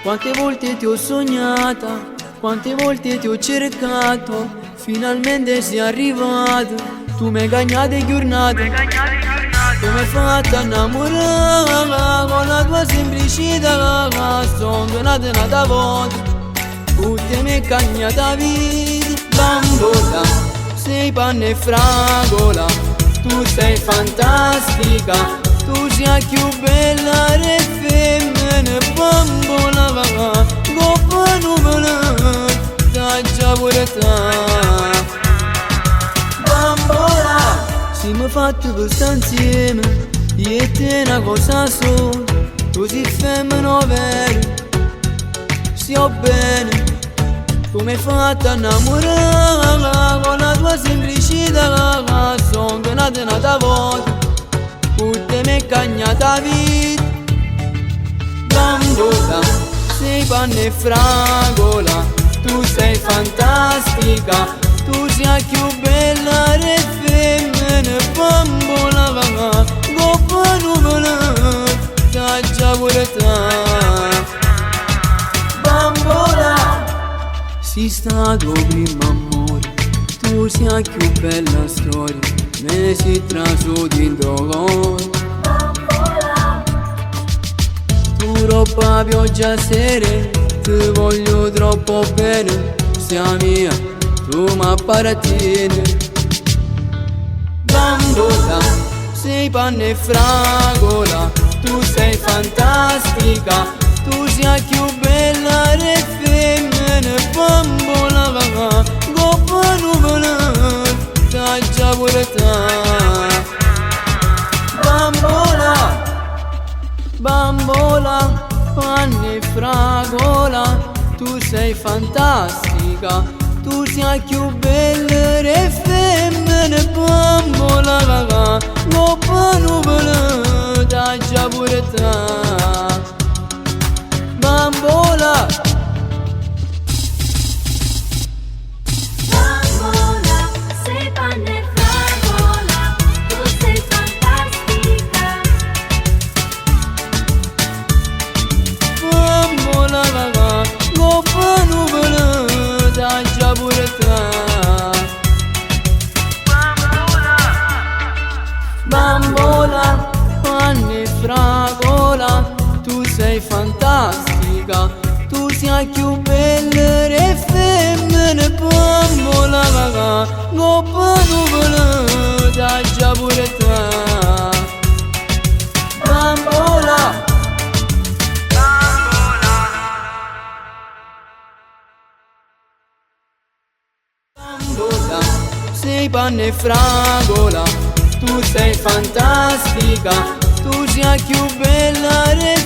Quante volte ti ho sognata, quante volte ti ho cercato, finalmente sei arrivato, tu mi hai cagnato giornata. Tu mi hai fatta innamorare con la tua semplicità, sono tornato n'ata volta, cu te m'hê cagnata vita, bambola, sei panna 'e fragola, tu sei fantastica, tu sei 'a cchiù bella d' 'e femmene, bambola, 'ncopp' 'a nuvola t'aggia purtà. Bambola, simm fatt pe sta insieme, io e te una cosa sola, tu si femmena overo, si 'o bene, tu m'hai fatta innamorare con la tua semplicità, sono nato n'ata volta, cu te m'hê cagnata 'a vita. Bambola, sei panna 'e fragola, tu sei fantastica, tu sei 'a cchiù bella d' 'e femmene, bambola, 'ncopp' 'a nuvola t'aggia purtà. Bambola, si stato 'o primmo ammore, tu sei 'a cchiù bella storia, me si trasuto dint' 'o core. Tu roba pioggia sere, ti voglio troppo bene, sia mia, tu m'appartieni. Bambola, sei panna 'e fragola, tu sei fantastica, tu sei 'a cchiù bella d' 'e femmene, bambola, 'ncopp' 'a nuvola t'aggia purtà. Bambola, bambola, panna 'e fragola, tu sei fantastica, tu sei 'a cchiù bella d' 'e femmene, bambola, 'ncopp' 'a nuvola t'aggia purtà. Bambola. Bambola, sei panna 'e fragola, tu sei fantastica. Bambola, 'ncopp' 'a nuvola t'aggia purtà. Bambola, panna 'e fragola, tu sei fantastica, tu sei 'a cchiù bella d' 'e femmene, bambola, 'ncopp' 'a nuvola t'aggia purtà. Bambola. Bambola, sei panna 'e fragola, tu sei fantastica, tu sei 'a cchiù bella d' 'e